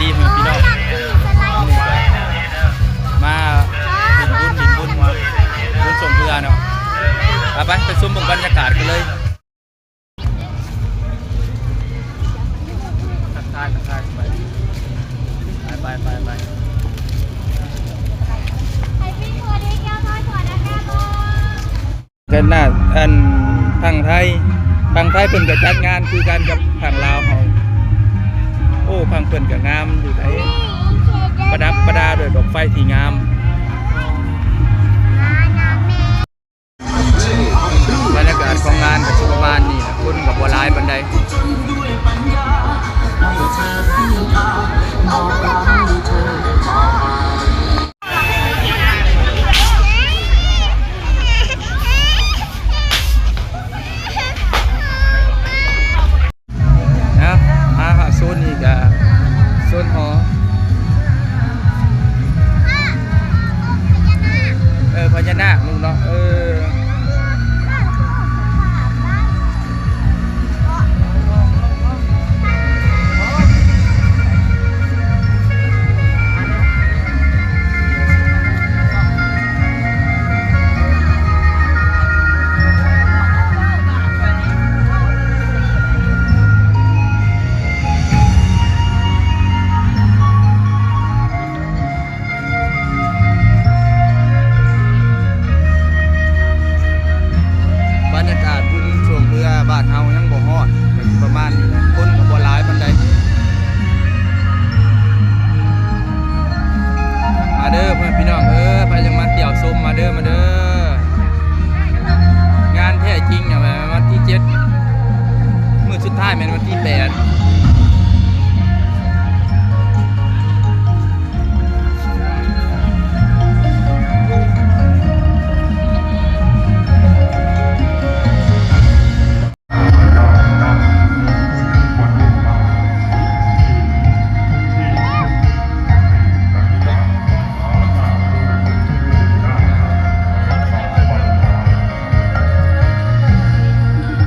ດີພໍ່ແມ່ພີ່ນ້ອງ ມາຫຼິ້ນບຸນ ຫຼິ້ນບຸນ ບຸນຊ່ວງເຜື່ອເນາະ. ໄປໆ ໄປຊົມເບິ່ງບັນຍາກາດກັນເລີຍ. ທັກທາຍ ທັກທາຍ ໄປ ໄປ ໄປ ໄປ. ກັນນະ ອັນ ຝັ່ງໄທ ຝັ່ງໄທເພິ່ນກໍຈັດງານຄືກັນກັບຝັ່ງລາວເຮົາ. ໂອ້ ຝັ່ງເພິ່ນກໍງາມຢູ່ໃດ໋ ປະດັບປະດາດ້ວຍດອກໄຟທີ່ງາມ. ບັນຍາກາດຂອງງານກໍຊິປະມານນີ້ລະ ຄົນກໍບໍ່ຫຼາຍປານໃດ.